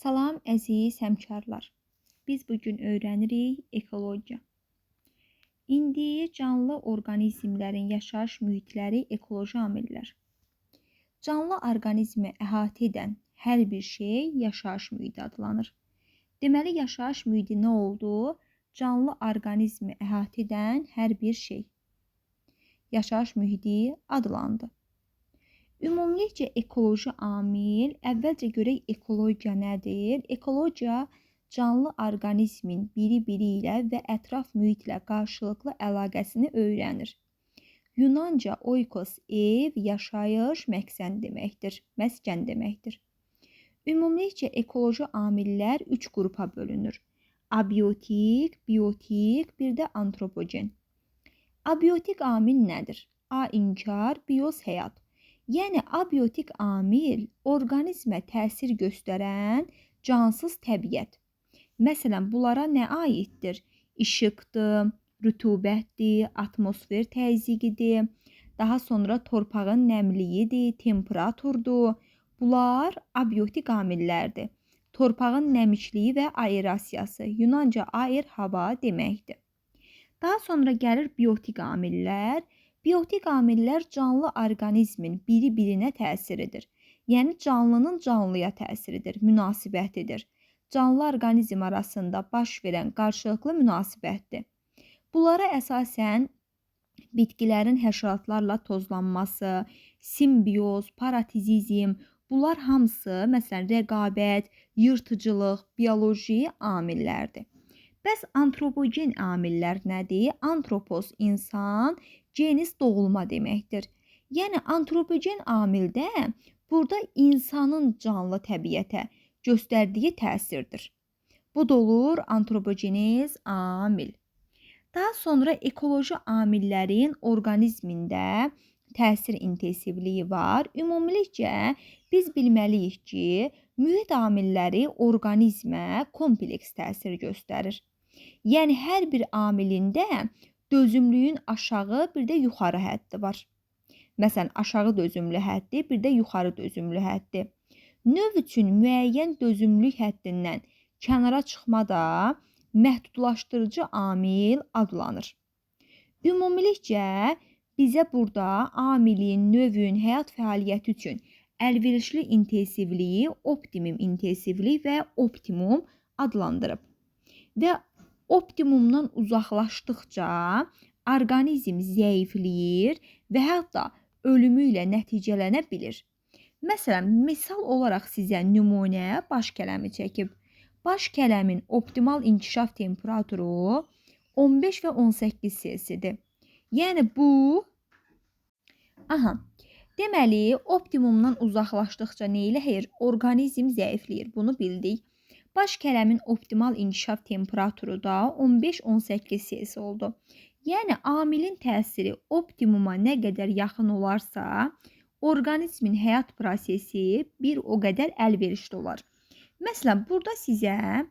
Salam əziz həmkarlar. Biz bu gün öyrənirik ekologiya. İndi canlı orqanizmlərin yaşayış mühitləri ekoloji amillər. Canlı orqanizmi əhatə edən hər bir şey yaşayış mühiti adlanır. Deməli, yaşayış mühiti nə oldu? Canlı orqanizmi əhatə edən hər bir şey yaşayış mühiti adlandı. Ümumilikcə ekoloji amil, əvvəlcə görək ekologiya nədir? Ekologiya canlı orqanizmin biri-biri ilə və ətraf mühitlə qarşılıqlı əlaqəsini öyrənir. Yunanca oikos ev, yaşayış, məskən deməkdir, məskən deməkdir. Ümumilikcə ekoloji amillər 3 qrupa bölünür. Abiotik, biotik, bir də antropogen. Abiotik amil nədir? A inkar, bios həyat. Yəni abiotik amil orqanizmə təsir göstərən cansız təbiət. Məsələn, bunlara nə aiddir? İşıqdır, rütubətdir, atmosfer təzyiqidir, daha sonra torpağın nəmliyidir, temperaturdur. Bunlar abiotik amillərdir. Torpağın nəmişliyi və aerasiyası, Yunanca aer hava deməkdir. Daha sonra gəlir biotik amillər. Biotik amillər canlı orqanizmin biri-birinə təsiridir. Yəni canlının canlıya təsiridir, münasibətidir. Canlı orqanizm arasında baş verən qarşılıqlı münasibətdir. Bunlara əsasən bitkilərin həşəratlarla tozlanması, simbioz, paratizizm, bunlar hamısı məsələn rəqabət, yırtıcılıq, bioloji amillərdir. Bəs antropogen amillər nədir? Antropos insan, genis doğulma deməkdir. Yəni antropogen amildə burada insanın canlı təbiətə göstərdiyi təsirdir. Bu da olur antropogenez amil. Daha sonra ekoloji amillərin orqanizmində təsir intensivliyi var. Ümumilikcə biz bilməliyik ki, mühit amilləri orqanizmə kompleks təsir göstərir. Yəni hər bir amilində dözümlüyün aşağı, bir də yuxarı həddi var. Məsələn, aşağı dözümlü həddi, bir də yuxarı dözümlü həddi. Növ üçün müəyyən dözümlülük həddindən kənara çıxma da məhdudlaşdırıcı amil adlanır. Ümumilikcə bizə burada amilin, növün həyat fəaliyyəti üçün əlverişli intensivliyi optimum intensivlik və optimum adlandırıb. Və optimumdan uzaqlaşdıqca orqanizm zəifləyir və hətta ölümü ilə nəticələnə bilir. Məsələn, misal olaraq sizə nümunə baş kələmi çəkib. Baş kələmin optimal inkişaf temperaturu 15 və 18 Selsidir. Yəni bu aha, deməli optimumdan uzaqlaşdıqca nə eləyir? Orqanizm zəifləyir. Bunu bildik. Baş kələmin optimal inkişaf temperaturu da 15-18 Selsi oldu. Yəni amilin təsiri optimuma nə qədər yaxın olarsa, orqanizmin həyat prosesi bir o qədər əlverişli olar. Məsələn, burada sizə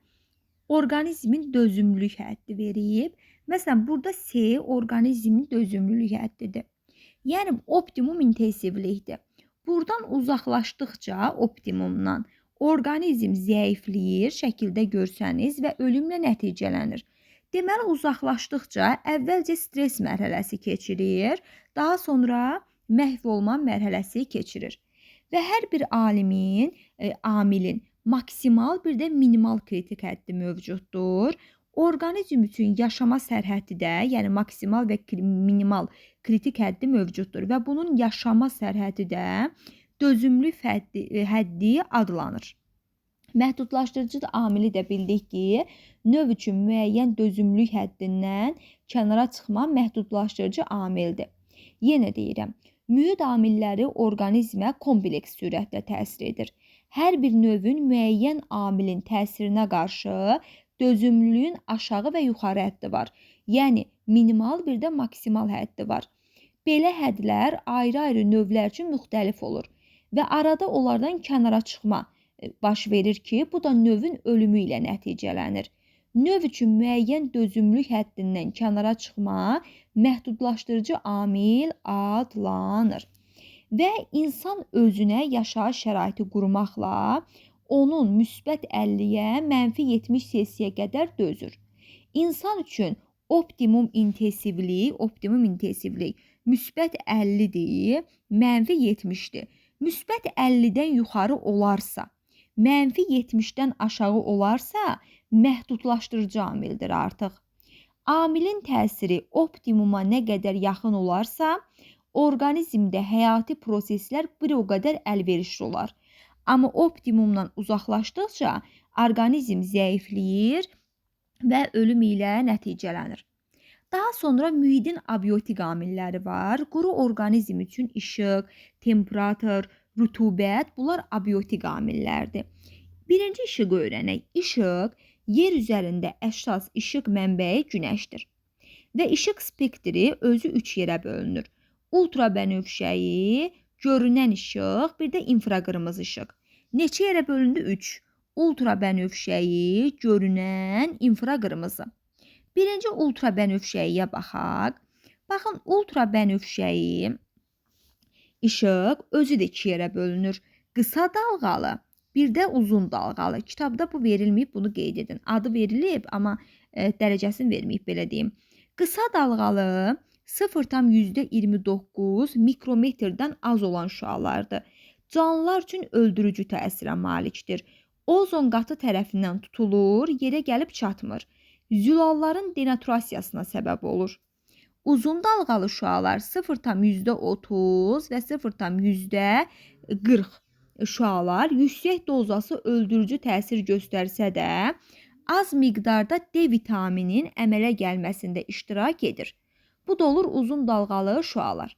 orqanizmin dözümlülük həddi verib. Məsələn, burada C orqanizmin dözümlülük həddidir. Yəni optimum intensivlikdir. Buradan uzaqlaşdıqca optimumdan orqanizm zəifləyir, şəkildə görsəniz və ölümlə nəticələnir. Deməli, uzaqlaşdıqca əvvəlcə stres mərhələsi keçirir, daha sonra məhv olma mərhələsi keçirir. Və hər bir amilin maksimal bir də minimal kritik həddi mövcuddur. Orqanizm üçün yaşama sərhədi də, yəni maksimal və minimal kritik həddi mövcuddur və bunun yaşama sərhədi də dözümlülük həddi adlanır. Məhdudlaşdırıcı amili də bildik ki, növ üçün müəyyən dözümlülük həddindən kənara çıxma məhdudlaşdırıcı amildir. Yenə deyirəm, mühit amilləri orqanizmə kompleks sürətdə təsir edir. Hər bir növün müəyyən amilin təsirinə qarşı dözümlülüyün aşağı və yuxarı həddi var. Yəni minimal bir də maksimal həddi var. Belə hədlər ayrı-ayrı növlər üçün müxtəlif olur və arada onlardan kənara çıxma baş verir ki, bu da növün ölümü ilə nəticələnir. Növ üçün müəyyən dözümlülük həddindən kənara çıxma məhdudlaşdırıcı amil adlanır. Və insan özünə yaşayış şəraiti qurmaqla Onun müsbət 50-yə, mənfi 70 Selsiyə qədər dözür. İnsan üçün optimum intensivlik, müsbət 50-dir, mənfi 70-dir. Müsbət 50-dən yuxarı olarsa, mənfi 70-dən aşağı olarsa, məhdudlaşdırıcı amildir artıq. Amilin təsiri optimuma nə qədər yaxın olarsa, orqanizmdə həyati proseslər bir o qədər əlverişli olar. Amma optimumdan uzaqlaşdıqca orqanizm zəifləyir və ölüm ilə nəticələnir. Daha sonra mühitin abiotik amilləri var. Quru orqanizm üçün işıq, temperatur, rütubət bunlar abiotik amillərdir. Birinci işığı öyrənək. İşıq yer üzərində əsas işıq mənbəyi günəşdir. Və işıq spektri özü 3 yerə bölünür. Ultrabənövşəyi, görünən işıq, bir də infraqırmızı işıq. Neçə yerə bölündü? 3. Ultrabənövşəyi, görünən, infraqırmızı. Birinci ultrabənövşəyiyə baxaq. Baxın, ultrabənövşəyi işıq özü də 2 yerə bölünür. Qısa dalğalı, bir də uzun dalğalı. Kitabda bu verilməyib, bunu qeyd edin. Adı verilib, amma dərəcəsini verməyib, belə deyim. Qısa dalğalı 0,29 mikrometrdən az olan şüalardır. Canlılar üçün öldürücü təsirə malikdir. Ozon qatı tərəfindən tutulur, yerə gəlib çatmır. Zülalların denaturasiyasına səbəb olur. Uzun dalğalı şüalar 0,30 və 0,40 şüalar yüksək dozası öldürücü təsir göstərsə də, az miqdarda D vitaminin əmələ gəlməsində iştirak edir. Bu da olur uzun dalğalı şüalar.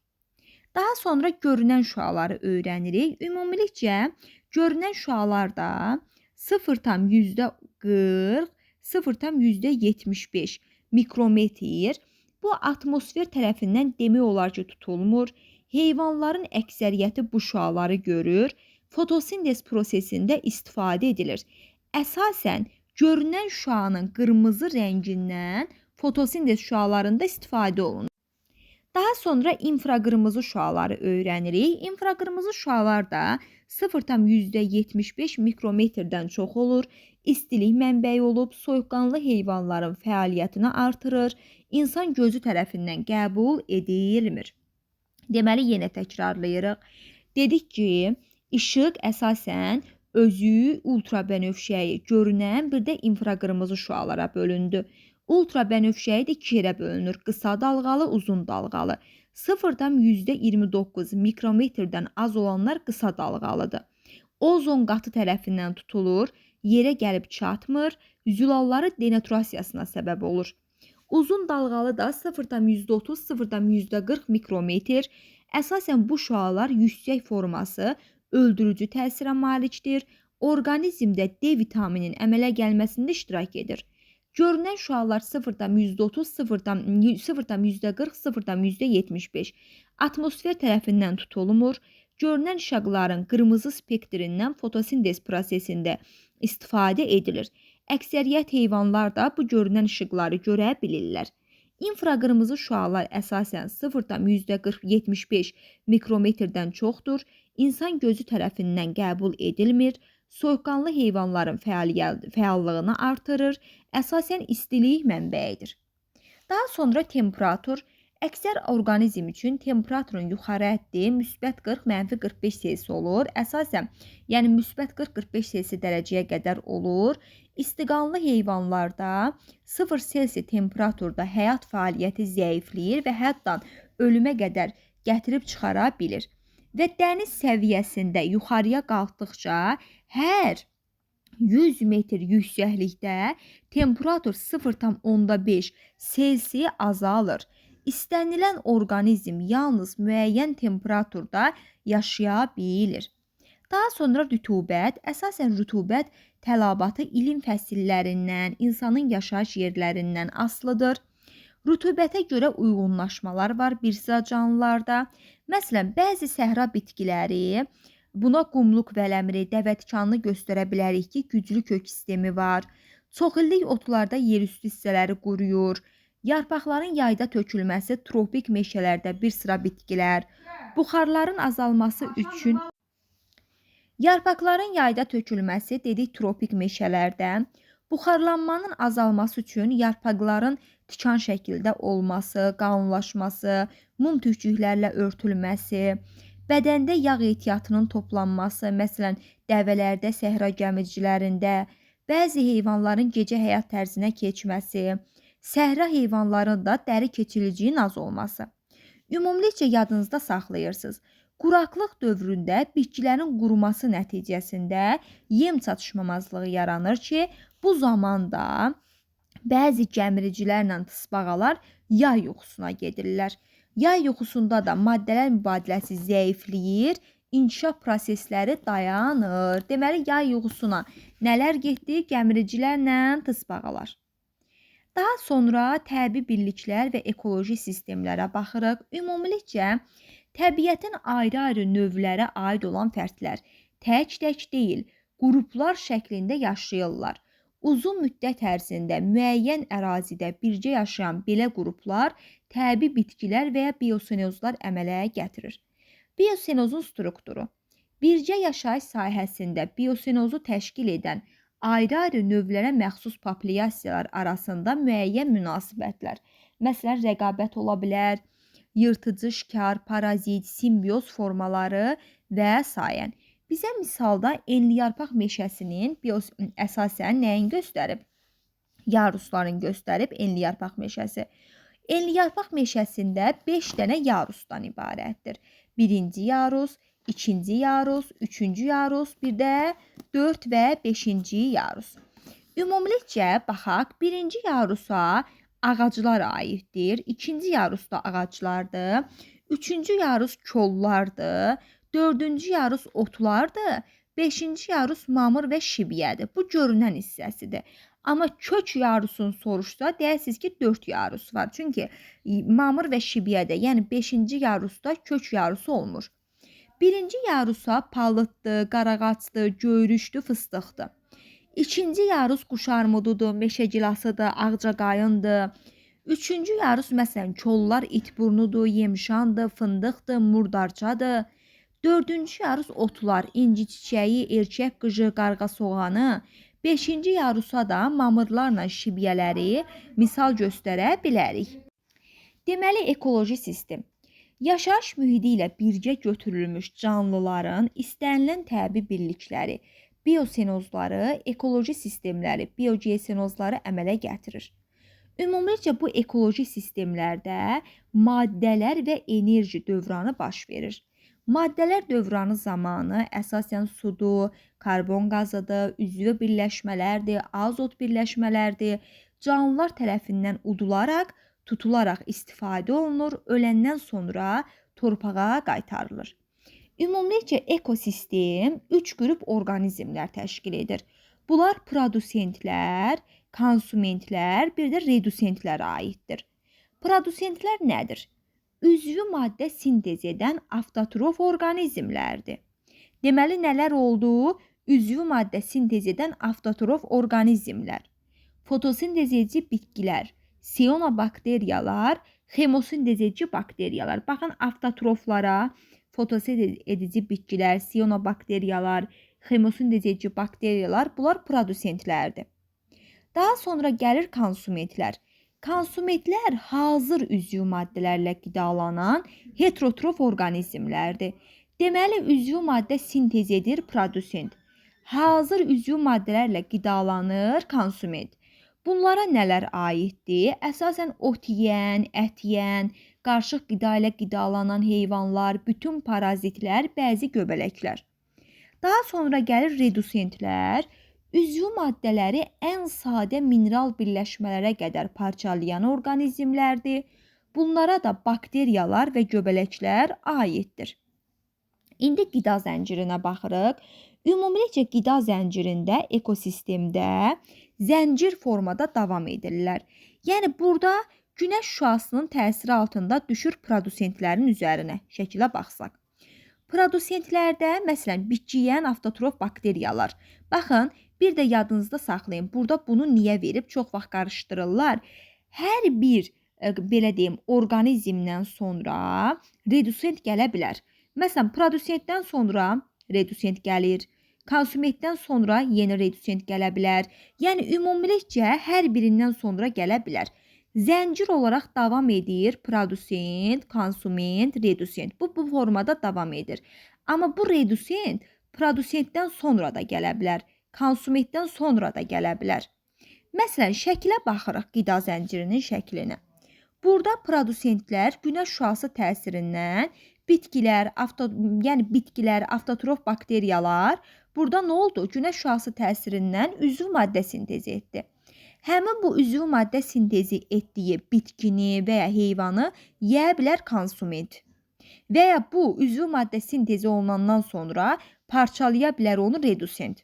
Daha sonra görünən şüaları öyrənirik. Ümumilikcə görünən şüalarda 0,40, 0,75 mikrometr bu atmosfer tərəfindən demək olar ki, tutulmur. Heyvanların əksəriyyəti bu şüaları görür. Fotosintez prosesində istifadə edilir. Əsasən görünən şüanın qırmızı rəngindən fotosintez şüalarında istifadə olunur. Daha sonra infraqırmızı şüaları öyrənirik. İnfraqırmızı şüalar da 0,75 mikrometrdən çox olur. İstilik mənbəyi olub, soyuqqanlı heyvanların fəaliyyətini artırır. İnsan gözü tərəfindən qəbul edilmir. Deməli, yenə təkrarlayırıq. Dedik ki, işıq əsasən özü ultrabənövşəyi, görünən, bir də infraqırmızı şüalara bölündü. Ultrabənövşəyi də iki yerə bölünür. Qısa dalğalı, uzun dalğalı. 0,29 mikrometrdən az olanlar qısa dalğalıdır. Ozon qatı tərəfindən tutulur, yerə gəlib çatmır, zülalları denaturasiyasına səbəb olur. Uzun dalğalı da 0,30, 0,40 mikrometr. Əsasən bu şüalar yüksək forması öldürücü təsirə malikdir. Orqanizmdə D vitaminin əmələ gəlməsində iştirak edir. Görünən şüalar 0,30, 0,40, 0,75 atmosfer tərəfindən tutulmur. Görünən işıqların qırmızı spektrindən fotosintez prosesində istifadə edilir. Əksəriyyət heyvanlar da bu görünən işıqları görə bilirlər. İnfraqırmızı şüalar əsasən 0,75 mikrometrdən çoxdur. İnsan gözü tərəfindən qəbul edilmir. Soyuqqanlı heyvanların fəallığını artırır. Əsasən istilik mənbəyidir. Daha sonra temperatur. Əksər orqanizm üçün temperaturun yuxarı həddi müsbət 40, mənfi 45 Selsi olur. Əsasən, yəni müsbət 40-45 Selsi dərəcəyə qədər olur. İstiqanlı heyvanlarda 0 Selsi temperaturda həyat fəaliyyəti zəifləyir və hətta ölümə qədər gətirib çıxara bilir. Və dəniz səviyyəsində yuxarıya qalxdıqca hər 100 metr yüksəklikdə temperatur 0,5 Selsi azalır. İstənilən orqanizm yalnız müəyyən temperaturda yaşaya bilir. Daha sonra rütubət, əsasən rütubət tələbatı ilin fəsillərindən, insanın yaşayış yerlərindən asılıdır. Rütubətə görə uyğunlaşmalar var bir sıra canlılarda. Məsələn, bəzi səhra bitkiləri, buna qumluq vələmiri, dəvətikanlı göstərə bilərik ki, güclü kök sistemi var. Çoxillik otlarda yerüstü hissələri quruyur. Yarpaqların yayda tökülməsi tropik meşələrdə bir sıra bitkilər, buxarların azalması üçün Yarpaqların yayda tökülməsi dedik tropik meşələrdə. Buxarlanmanın azalması üçün yarpaqların tikan şəkildə olması, qalınlaşması, mum tükcüklərlə örtülməsi, bədəndə yağ ehtiyatının toplanması, məsələn, dəvələrdə, səhra gəmiricilərində, bəzi heyvanların gecə həyat tərzinə keçməsi, səhra heyvanlarında dəri keçiliciyinin az olması. Ümumilikcə yadınızda saxlayırsınız. Quraqlıq dövründə bitkilərin quruması nəticəsində yem çatışmamazlığı yaranır ki, bu zamanda bəzi gəmiricilərlə tısbağalar yay yuxusuna gedirlər. Yay yuxusunda da maddələr mübadiləsi zəifləyir, inkişaf prosesləri dayanır. Deməli, yay yuxusuna nələr getdi? Gəmiricilərlə tısbağalar. Daha sonra təbii birliklər və ekoloji sistemlərə baxırıq. Ümumilikcə, təbiətin ayrı-ayrı növlərə aid olan fərdlər tək-tək deyil, qruplar şəklində yaşayırlar. Uzun müddət ərzində müəyyən ərazidə bircə yaşayan belə qruplar təbii bitkilər və ya biosenozlar əmələ gətirir. Biosenozun strukturu. Bircə yaşayış sahəsində biosenozu təşkil edən ayrı-ayrı növlərə məxsus populyasiyalar arasında müəyyən münasibətlər, məsələn, rəqabət ola bilər, yırtıcı şikar, parazit, simbioz formaları və sairə. Bizə misalda enliyarpaq meşəsinin əsasən nəyin göstərib? Yarusların göstərib enliyarpaq meşəsi. Enliyarpaq meşəsində 5 dənə yarusdan ibarətdir. Birinci yarus, ikinci yarus, üçüncü yarus, bir də 4 və 5-ci yarus. Ümumilikcə baxaq, birinci yarusa ağaclar aiddir, ikinci yarusda ağaclardır, üçüncü yarus kollardır, dördüncü yarus otlardır, beşinci yarus mamır və şibyədir. Bu görünən hissəsidir. Amma kök yarusunu soruşsa, deyəsiniz ki, 4 yarus var. Çünki mamır və şibyədə, yəni 5-ci yarusda kök yarusu olmur. Birinci yarusa palıddır, qarağacdır, göyrüşdür, fıstıqdır. İkinci yarus quşarmududur, meşə gilasıdır, ağcaqayındır. Üçüncü yarus məsələn kollar itburnudur, yemşandır, fındıqdır, murdarçadır. Dördüncü yarus otlar, inci çiçəyi, erkək qıcı, qarğa soğanı. Beşinci yarusa da mamırlarla şibyələri misal göstərə bilərik. Deməli, ekoloji sistem. Yaşayış mühiti ilə birgə götürülmüş canlıların istənilən təbii birlikləri, biosenozları, ekoloji sistemləri, biogeosenozları əmələ gətirir. Ümumilikcə bu ekoloji sistemlərdə maddələr və enerji dövranı baş verir. Maddələr dövranı zamanı əsasən sudur, karbon qazıdır, üzvü birləşmələrdir, azot birləşmələrdir, canlılar tərəfindən udularaq, tutularaq istifadə olunur, öləndən sonra torpağa qaytarılır. Ümumilikcə ekosistem 3 qrup orqanizmlər təşkil edir. Bunlar produsentlər, konsumentlər, bir də redusentlərə aiddir. Produsentlər nədir? Üzvü maddə sintez edən avtotrof orqanizmlərdir. Deməli, nələr oldu? Üzvü maddə sintez edən avtotrof orqanizmlər, fotosintez edici bitkilər, siyanobakteriyalar, xemosintez edici bakteriyalar. Baxın, avtotroflara fotosintez edici bitkilər, siyanobakteriyalar, xemosintez edici bakteriyalar, bunlar produsentlərdir. Daha sonra gəlir konsumentlər. Konsumentlər hazır üzvü maddələrlə qidalanan heterotrof orqanizmlərdir. Deməli, üzvü maddə sintez edir produsent. Hazır üzvü maddələrlə qidalanır konsument. Bunlara nələr aiddir? Əsasən ot yeyən, ət yeyən, qarışıq qida ilə qidalanan heyvanlar, bütün parazitlər, bəzi göbələklər. Daha sonra gəlir redusentlər. Üzvü maddələri ən sadə mineral birləşmələrə qədər parçalayan orqanizmlərdir. Bunlara da bakteriyalar və göbələklər aiddir. İndi qida zəncirinə baxırıq. Ümumilikcə qida zəncirində, ekosistemdə zəncir formada davam edirlər. Yəni burada günəş şüasının təsiri altında düşür produsentlərin üzərinə. Şəkilə baxsaq. Produsentlərdə məsələn bitki yeyən avtotrof bakteriyalar. Baxın, bir də yadınızda saxlayın. Burada bunu niyə verib? Çox vaxt qarışdırırlar. Hər bir belə deyim, orqanizmdən sonra redusent gələ bilər. Məsələn, produsentdən sonra redusent gəlir. Konsumentdən sonra yeni redusent gələ bilər. Yəni ümumilikcə hər birindən sonra gələ bilər. Zəncir olaraq davam edir produsent, konsument, redusent. Bu formada davam edir. Amma bu redusent produsentdən sonra da gələ bilər, konsumentdən sonra da gələ bilər. Məsələn, şəkilə baxırıq, qida zəncirinin şəklinə. Burada produsentlər günəş şüası təsirindən bitkilər, bitkilər, avtotrof bakteriyalar burada nə oldu? Günəş şüası təsirindən üzv maddə sintezi etdi. Həmin bu üzv maddə sintezi etdiyi bitkini və ya heyvanı yeyə bilər konsument. Və ya bu üzv maddə sintezi olunandan sonra parçalaya bilər onu redusent.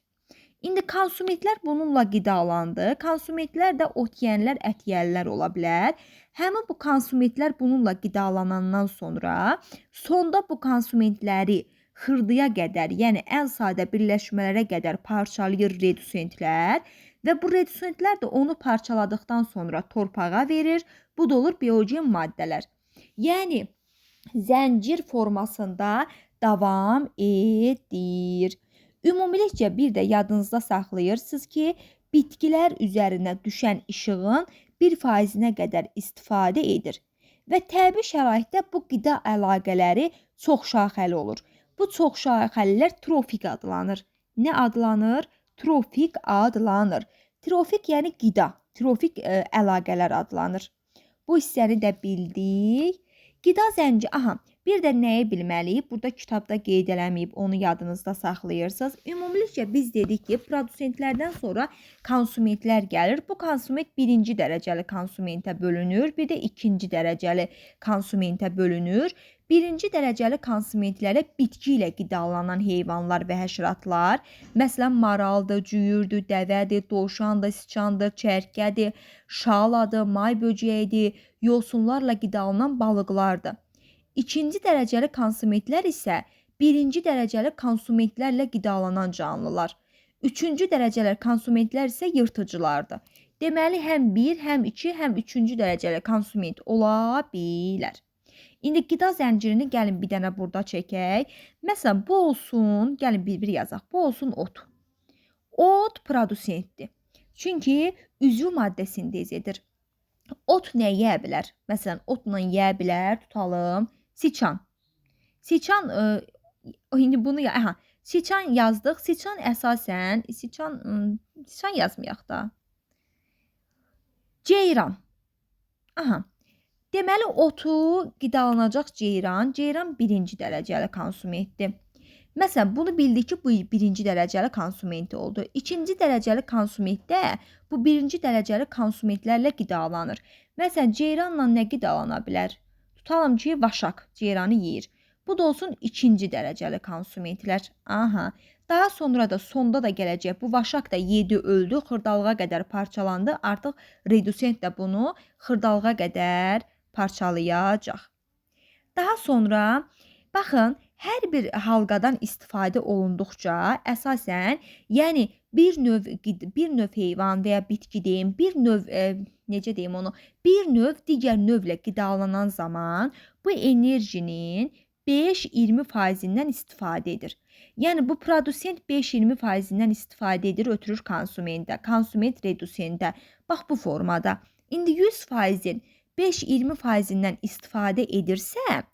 İndi konsumentlər bununla qidalandı. Konsumentlər də ot yeyənlər, ət yeyənlər ola bilər. Həmin bu konsumentlər bununla qidalanandan sonra sonda bu konsumentləri xırdıya qədər, yəni ən sadə birləşmələrə qədər parçalayır redusentlər və bu redusentlər də onu parçaladıqdan sonra torpağa verir. Bu da olur biogen maddələr. Yəni zəncir formasında davam edir. Ümumilikcə bir də yadınızda saxlayırsınız ki, bitkilər üzərinə düşən işığın 1%-nə qədər istifadə edir və təbii şəraitdə bu qida əlaqələri çox şaxəli olur. Bu çox şaxəlilər trofik adlanır. Nə adlanır? Trofik adlanır. Trofik yəni qida, trofik əlaqələr adlanır. Bu hissəni də bildik. Qida zənciri, aha, bir də nəyi bilməliyik? Burada kitabda qeyd eləməyib, onu yadınızda saxlayırsınız. Ümumilikcə biz dedik ki, produsentlərdən sonra konsumentlər gəlir. Bu konsument birinci dərəcəli konsumentə bölünür, bir də ikinci dərəcəli konsumentə bölünür. Birinci dərəcəli konsumentlərə bitki ilə qidalanan heyvanlar və həşəratlar, məsələn, maraldır, cüyürdür, dəvədir, dovşandır, siçandır, çərkədir, şaladır, may böcəyidir, yosunlarla qidalanan balıqlardır. İkinci dərəcəli konsumentlər isə birinci dərəcəli konsumentlərlə qidalanan canlılar. Üçüncü dərəcəli konsumentlər isə yırtıcılardır. Deməli, həm bir, həm iki, həm üçüncü dərəcəli konsument ola bilər. İndi qida zəncirini gəlin bir dənə burada çəkək. Məsələn, bu olsun, gəlin bir-bir yazaq. Bu olsun ot. Ot produsentdir. Çünki üzv maddə sintez edir. Ot nə yeyə bilər? Məsələn, otla yeyə bilər, tutalım. Siçan. Siçan, indi bunu, aha, siçan yazdıq. Siçan əsasən, siçan yazmayaq da. Ceyran. Aha. Deməli, otu qidalanacaq ceyran. Ceyran birinci dərəcəli konsumentdir. Məsələn, bunu bildik ki, bu birinci dərəcəli konsumenti oldu. İkinci dərəcəli konsumentdə bu birinci dərəcəli konsumentlərlə qidalanır. Məsələn, ceyranla nə qidalana bilər? Tutalım ki, vaşaq ceyranı yeyir. Bu da olsun ikinci dərəcəli konsumentlər. Aha. Daha sonra da sonda da gələcək. Bu vaşaq da yedi, öldü, xırdalığa qədər parçalandı. Artıq redusent də bunu xırdalığa qədər parçalayacaq. Daha sonra baxın, hər bir halqadan istifadə olunduqca əsasən, yəni bir növ heyvan və ya bitki deyim, bir növ necə deyim onu, bir növ digər növlə qidalanan zaman bu enerjinin 5-20%-dən istifadə edir. Yəni bu produsent 5-20%-dən istifadə edir, ötürür konsumentə, konsument redusentə. Bax bu formada. İndi 100%-in 5-20%-dən istifadə edirsə,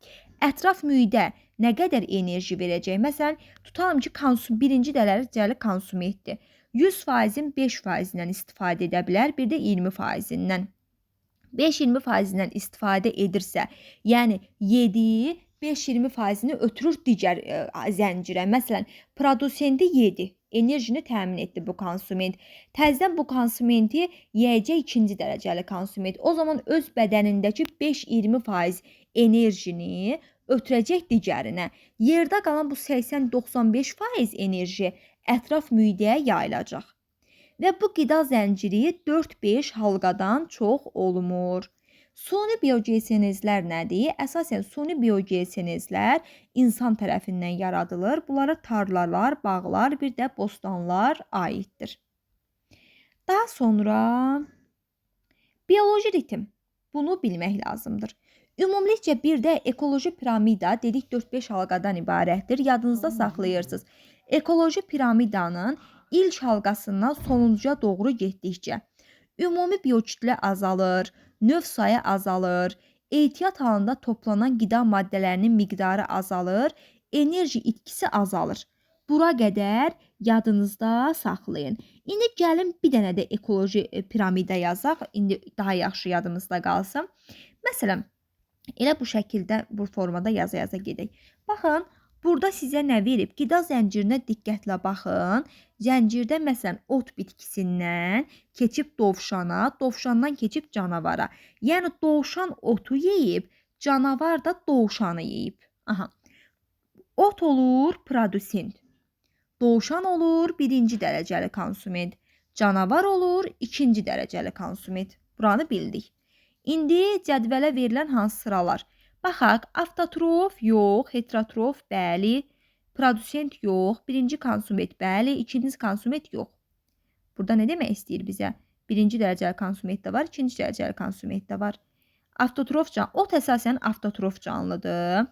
ətraf mühitə nə qədər enerji verəcək? Məsələn, tutalım ki, birinci dərəcəli konsumentdir. 100%-in 5%-dən istifadə edə bilər, bir də 20%-dən. 5-20%-dən istifadə edirsə, yəni 7, 5-20%-ni ötürür digər zəncirə. Məsələn, produsenti 7, enerjini təmin etdi bu konsument. Təzədən bu konsumenti yeyəcək ikinci dərəcəli konsument. O zaman öz bədənindəki 5-20% enerjini ötürəcək digərinə. Yerdə qalan bu 80-95% enerji ətraf mühitə yayılacaq. Və bu qida zənciri 4-5 halqadan çox olmur. Suni biogeosenezlər nədir? Əsasən suni biogeosenezlər insan tərəfindən yaradılır. Bunlara tarlalar, bağlar, bir də bostanlar aiddir. Daha sonra bioloji ritim. Bunu bilmək lazımdır. Ümumilikcə bir də ekoloji piramida dedik 4-5 halqadan ibarətdir. Yadınızda saxlayırsınız. Ekoloji piramidanın ilk halqasından sonuncuya doğru getdikcə ümumi biokütlə azalır, növ sayı azalır, ehtiyat halında toplanan qida maddələrinin miqdarı azalır, enerji itkisi azalır. Bura qədər yadınızda saxlayın. İndi gəlin bir dənə də ekoloji piramida yazaq. İndi daha yaxşı yadımızda qalsın. Məsələn, elə bu şəkildə, bu formada yaza-yaza gedək. Baxın, burada sizə nə verib? Qida zəncirinə diqqətlə baxın. Zəncirdə məsələn ot bitkisindən keçib dovşana, dovşandan keçib canavara. Yəni dovşan otu yeyib, canavar da dovşanı yeyib. Aha. Ot olur produsent. Dovşan olur birinci dərəcəli konsument. Canavar olur ikinci dərəcəli konsument. Buranı bildik. İndi cədvələ verilən hansı sıralar? Baxaq, avtotrof yox, heterotrof bəli, produsent yox, birinci konsument bəli, ikinci konsument yox. Burada nə demək istəyir bizə? Birinci dərəcəli konsument də var, ikinci dərəcəli konsument də var. Avtotrof canlı, ot əsasən avtotrof canlıdır.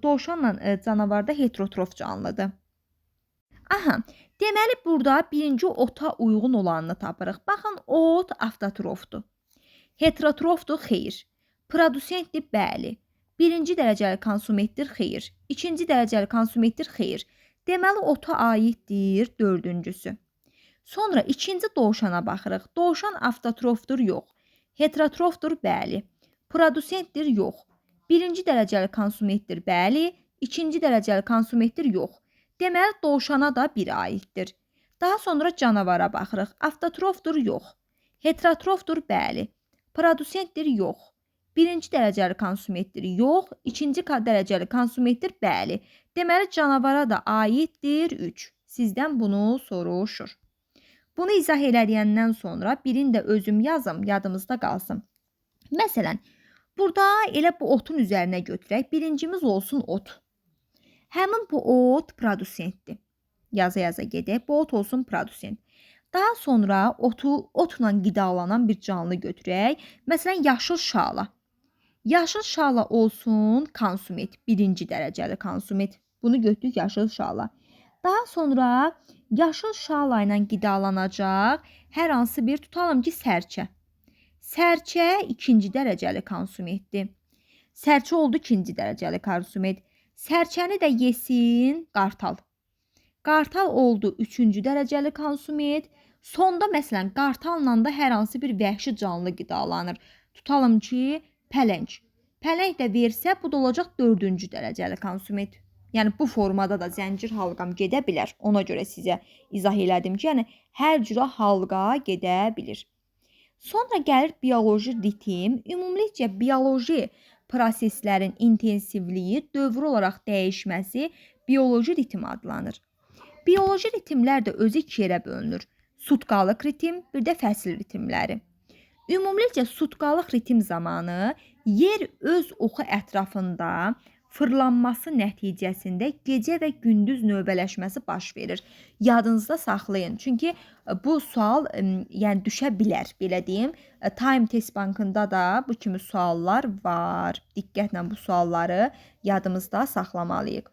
Dovşanla canavar da heterotrof canlıdır. Aha, deməli burada birinci ota uyğun olanını tapırıq. Baxın, ot avtotrofdur. Heterotrofdur, xeyr. Produsentdir, bəli. Birinci dərəcəli konsumentdir, xeyr. İkinci dərəcəli konsumentdir, xeyr. Deməli, ota aiddir dördüncüsü. Sonra ikinci dovşana baxırıq. Dovşan avtotrofdur, yox. Heterotrofdur, bəli. Produsentdir, yox. Birinci dərəcəli konsumentdir, bəli. İkinci dərəcəli konsumentdir, yox. Deməli, dovşana da bir aiddir. Daha sonra canavara baxırıq. Avtotrofdur, yox. Heterotrofdur, bəli. Produsentdir, yox. Birinci dərəcəli konsumentdir, yox. İkinci dərəcəli konsumentdir, bəli. Deməli, canavara da aiddir 3. Sizdən bunu soruşur. Bunu izah eləyəndən sonra birini də özüm yazım, yadımızda qalsın. Məsələn, burada elə bu otun üzərinə götürək. Birincimiz olsun ot. Həmin bu ot produsentdir. Yaza-yaza gedək. Bu ot olsun produsent. Daha sonra otu otla qidalanan bir canlı götürək. Məsələn, yaşıl şala. Yaşıl şala olsun konsument, birinci dərəcəli konsument. Bunu götürdük yaşıl şala. Daha sonra yaşıl şala ilə qidalanacaq hər hansı bir, tutalım ki, sərçə. Sərçə ikinci dərəcəli konsumentdir. Sərçə oldu ikinci dərəcəli konsument. Sərçəni də yesin qartal. Qartal oldu üçüncü dərəcəli konsument. Sonda məsələn qartalla da hər hansı bir vəhşi canlı qidalanır. Tutalım ki, pələng. Pələng də versə, bu da olacaq dördüncü dərəcəli konsument. Yəni bu formada da zəncir halqam gedə bilər. Ona görə sizə izah elədim ki, yəni hər cürə halqa gedə bilir. Sonra gəlir bioloji ritim. Ümumilikcə bioloji proseslərin intensivliyi dövrü olaraq dəyişməsi bioloji ritim adlanır. Bioloji ritimlər də özü iki yerə bölünür. Sutkalıq ritim, bir də fəsil ritimləri. Ümumilikcə sutkalıq ritim zamanı yer öz oxu ətrafında fırlanması nəticəsində gecə və gündüz növbələşməsi baş verir. Yadınızda saxlayın. Çünki bu sual yəni düşə bilər, belə deyim. Time Test Bankında da bu kimi suallar var. Diqqətlə bu sualları yadımızda saxlamalıyıq.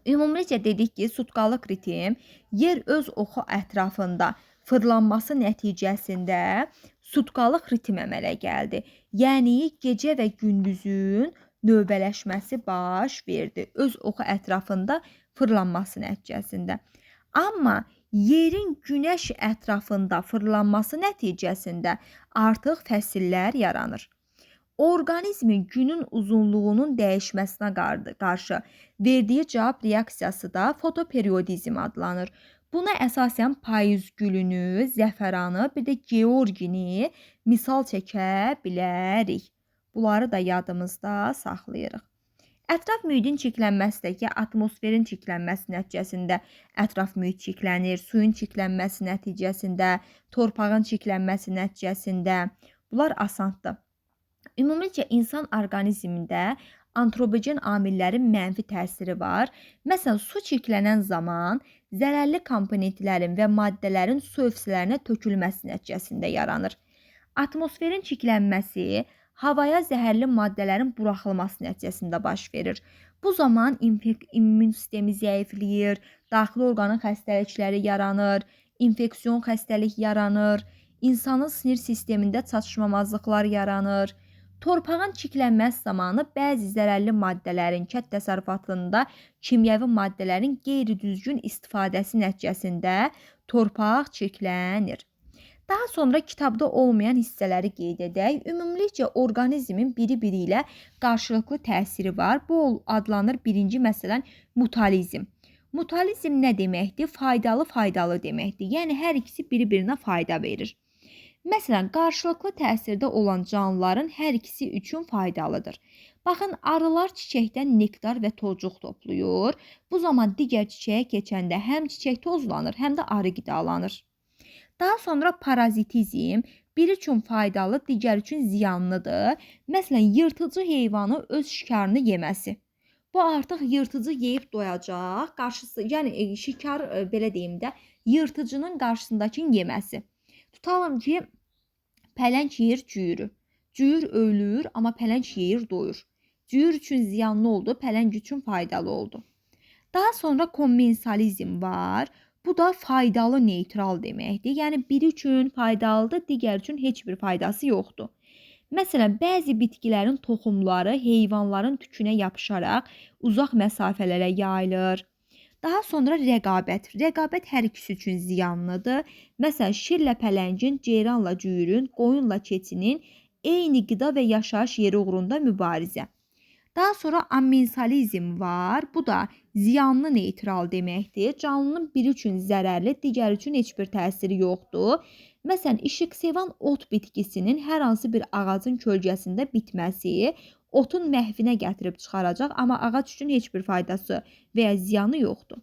Ümumilikcə dedik ki, sutkalıq ritim yer öz oxu ətrafında fırlanması nəticəsində sutkalıq ritim əmələ gəldi. Yəni gecə və gündüzün növbələşməsi baş verdi öz oxu ətrafında fırlanması nəticəsində. Amma yerin günəş ətrafında fırlanması nəticəsində artıq fəsillər yaranır. Orqanizmin günün uzunluğunun dəyişməsinə qarşı verdiyi cavab reaksiyası da fotoperiodizm adlanır. Buna əsasən payız gülünü, zəfəranı, bir də Georgini misal çəkə bilərik. Bunları da yadımızda saxlayırıq. Ətraf mühitin çirklənməsindəki atmosferin çirklənməsi nəticəsində ətraf mühit çirklənir, suyun çirklənməsi nəticəsində, torpağın çirklənməsi nəticəsində. Bunlar asandır. Ümumilikcə insan orqanizmində antropogen amillərin mənfi təsiri var. Məsələn, su çirklənən zaman zərərli komponentlərin və maddələrin su hövzələrinə tökülməsi nəticəsində yaranır. Atmosferin çirklənməsi Havaya zəhərli maddələrin buraxılması nəticəsində baş verir. Bu zaman immun sistemi zəifləyir, daxili orqanın xəstəlikləri yaranır, infeksion xəstəlik yaranır, insanın sinir sistemində çatışmamazlıqlar yaranır. Torpağın çirklənməsi zamanı bəzi zərərli maddələrin, kənd təsərrüfatında kimyəvi maddələrin qeyri-düzgün istifadəsi nəticəsində torpaq çirklənir. Daha sonra kitabda olmayan hissələri qeyd edək. Ümumilikcə orqanizmin biri-biri ilə qarşılıqlı təsiri var. Bu adlanır birinci məsələn mutualizm. Mutualizm nə deməkdir? Faydalı faydalı deməkdir. Yəni hər ikisi bir-birinə fayda verir. Məsələn, qarşılıqlı təsirdə olan canlıların hər ikisi üçün faydalıdır. Baxın, arılar çiçəkdən nektar və tozuq toplayır. Bu zaman digər çiçəyə keçəndə həm çiçək tozlanır, həm də arı qidalanır. Daha sonra parazitizm biri üçün faydalı, digər üçün ziyanlıdır. Məsələn, yırtıcı heyvanı öz şikarını yeməsi. Bu artıq yırtıcı yeyib doyacaq, qarşısı, yəni şikar belə deyim də, yırtıcının qarşısındakının yeməsi. Tutalım ki, pələng yeyir cüyürü. Cüyür ölür, amma pələng yeyir, doyur. Cüyür üçün ziyanlı oldu, pələng üçün faydalı oldu. Daha sonra kommensalizm var. Bu da faydalı neytral deməkdir. Yəni biri üçün faydalıdır, digər üçün heç bir faydası yoxdur. Məsələn, bəzi bitkilərin toxumları heyvanların tükünə yapışaraq uzaq məsafələrə yayılır. Daha sonra rəqabət. Rəqabət hər ikisi üçün ziyanlıdır. Məsələn, şirlə pələngin, ceyranla cüyürün, qoyunla keçinin eyni qida və yaşayış yeri uğrunda mübarizə. Daha sonra amensalizm var. Bu da ziyanlı neytral deməkdir. Canlının biri üçün zərərli, digəri üçün heç bir təsiri yoxdur. Məsələn, işıqsevan ot bitkisinin hər hansı bir ağacın kölgəsində bitməsi otun məhvinə gətirib çıxaracaq, amma ağac üçün heç bir faydası və ya ziyanı yoxdur.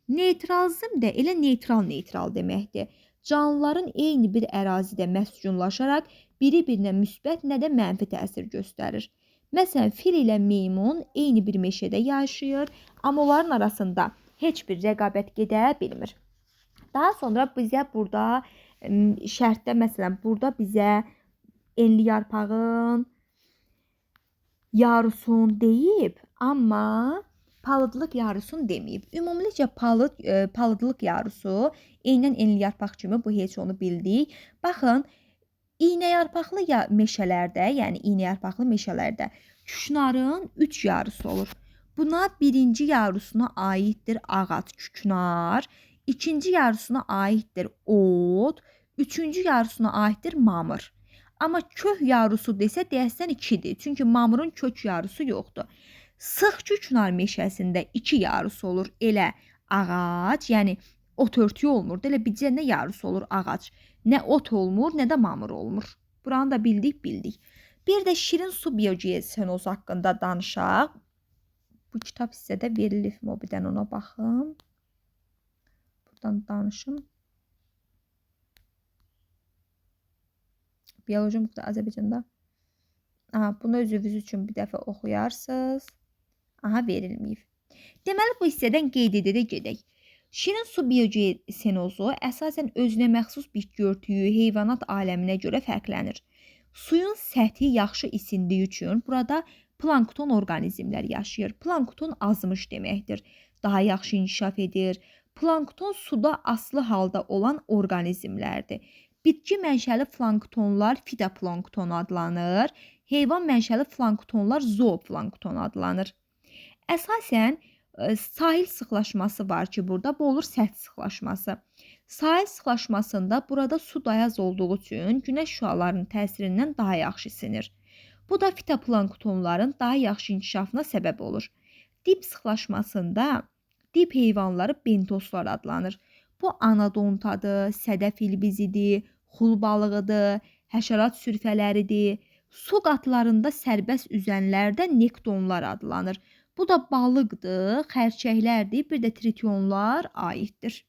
Neytralizm də elə neytral-neytral deməkdir. Canlıların eyni bir ərazidə məskunlaşaraq biri-birinə müsbət nə də mənfi təsir göstərir. Məsələn, fil ilə meymun eyni bir meşədə yaşayır, amma onların arasında heç bir rəqabət gedə bilmir. Daha sonra bizə burada şərtdə, məsələn, burada bizə enli yarpağın yarusunu deyib, amma palıdlıq yarusunu deməyib. Ümumilikcə palıdlıq yarusu eynən enli yarpaq kimi, bu heç onu bildik. Baxın, iynəyarpaqlı meşələrdə, yəni iynəyarpaqlı meşələrdə küknarın 3 yarusu olur. Buna birinci yarusuna aiddir ağac küknar, ikinci yarusuna aiddir ot, üçüncü yarusuna aiddir mamır. Amma kök yarusu desə deyəsən 2-dir. Çünki mamırın kök yarusu yoxdur. Sıx küknar meşəsində 2 yarusu olur. Elə ağac, yəni ot örtüyü olmur. Elə bircə nə yarusu olur ağac. Nə ot olmur, nə də mamır olmur. Buranı da bildik, bildik. Bir də şirin su biogeosenozu haqqında danışaq. Bu kitab sizə də verilib, mobidən ona baxın. Buradan danışım. Bioloji müxtəlif Azərbaycanda. Aha, bunu özünüz üçün bir dəfə oxuyarsınız. Aha, verilməyib. Deməli, bu hissədən qeyd edə gedək. Şirin su biogesenozu əsasən özünə məxsus bitki örtüyü, heyvanat aləminə görə fərqlənir. Suyun səthi yaxşı isindiyi üçün burada plankton orqanizmlər yaşayır. Plankton azmış deməkdir. Daha yaxşı inkişaf edir. Plankton suda asılı halda olan orqanizmlərdir. Bitki mənşəli planktonlar fitoplankton adlanır. Heyvan mənşəli planktonlar zooplankton adlanır. Əsasən sahil sıxlaşması var ki, burada bu olur səth sıxlaşması. Sahil sıxlaşmasında burada su dayaz olduğu üçün günəş şüalarının təsirindən daha yaxşı isinir. Bu da fitoplanktonların daha yaxşı inkişafına səbəb olur. Dip sıxlaşmasında dip heyvanları bentoslar adlanır. Bu anadontadır, sədəf ilbizidir, xul balığıdır, həşərat sürfələridir. Su qatlarında sərbəst üzənlər də nektonlar adlanır. Bu da balıqdır, xərçənglərdir, bir də tritonlar aiddir.